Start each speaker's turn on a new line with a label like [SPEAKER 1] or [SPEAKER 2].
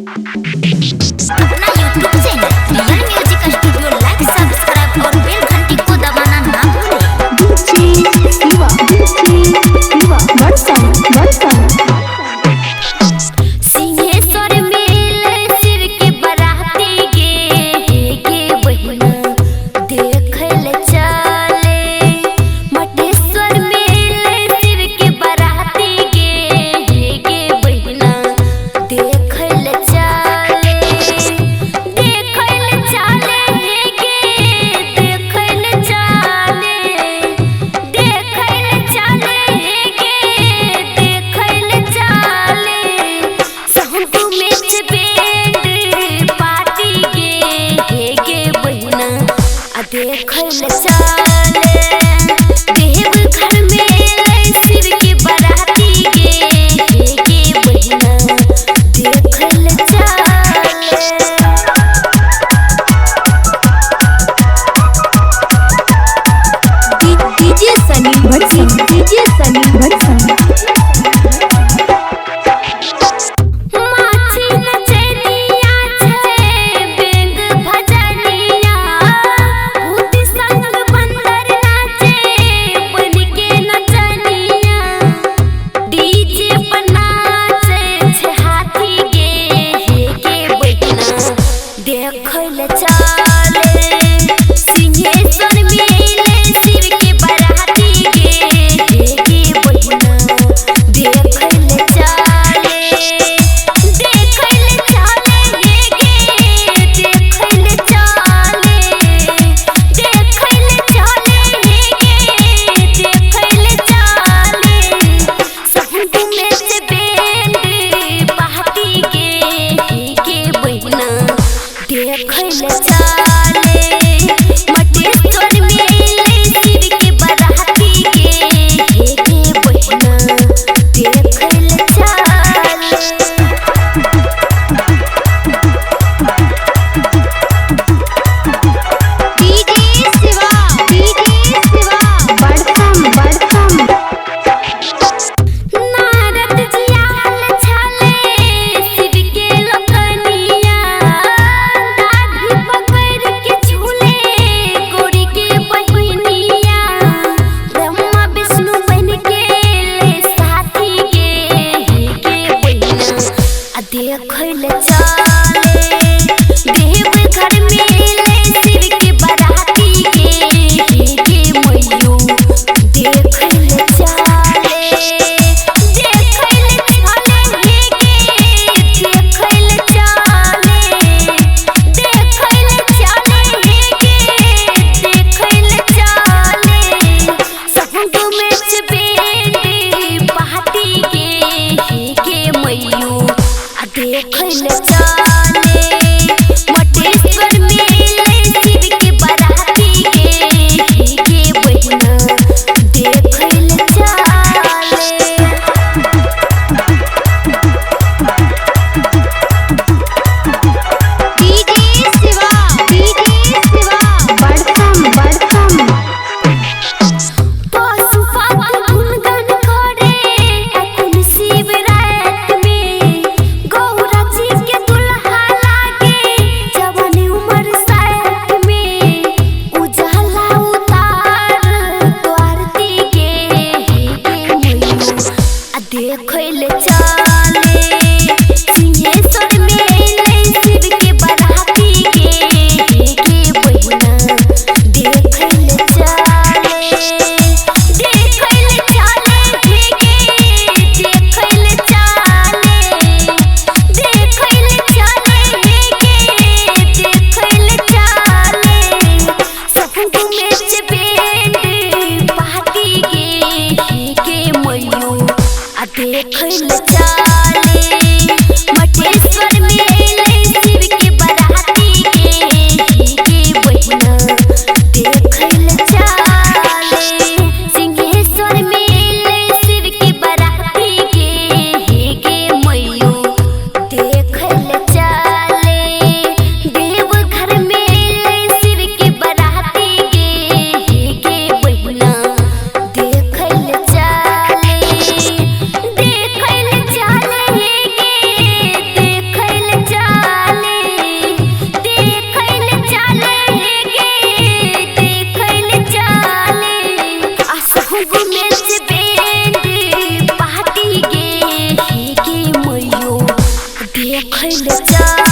[SPEAKER 1] अपना YouTube channel real music studio like, subscribe और बेल घंटी को दबाना ना भूलें।
[SPEAKER 2] DJ Shiva, DJ Shiva, Barsana, Barsana.
[SPEAKER 1] Singheshwar मेले शिव के बराती गे गे बहिना देखल चले। मटेश्वर मेले शिव के बराती गे गे बहिना देखल चले। देखल चले गे देखल चले, देखल चले गे देखल चले। शंभू में बैंड पार्टी गे गे बहिना आ देखल चले। देव घर में शिव के बराती गे गे बहिना देखल चले।
[SPEAKER 2] DJ Sunny, Barsana, DJ Sunny, Barsana.
[SPEAKER 1] माछी नचनिया छै बेंग भजनिया, भूत संग बंदर नाचे बन के नचनिया। डीजे पर नाचे छै हाथी गे गे बहिना देखल चले। सिंहेश्वर मेले शिव के बराती गे गे बहिना देखल चले। देखल चले गे देखल चले, देखल चले गे देखल चले। शंभू में से बैंड पार्टी गे गे बहिना देखल चले। मटेश्वर मेले शिव के बराती गे गे बहिना देखल चले।
[SPEAKER 2] DJ Shiva, DJ Shiva, Barsana, Barsana.
[SPEAKER 1] Narad ji आल छले शिव के लोकनिया, दाढ़ी पकड़ के झूले गोरी के बहिनिया। ब्रह्मा विष्णु बन के ले साथी गे गे बहिना आ देखल चले। देव घर मेले शिव के बराती गे गे मैयो देखल चले। देखल चले गे देखल चले, देखल चले गे देखल चले। शंभू में बैंड पार्टी गे गे मैयो आ देखल चले। मटेश्वर मेले शिव के बराती गे गे बहिना देखल चले।
[SPEAKER 2] DJ Shiva, DJ Shiva, Barsana, Barsana.
[SPEAKER 1] Pashupat गुणगान करे अकुल शिव रात में, गौरा जी के दुल्हा भइल चाल।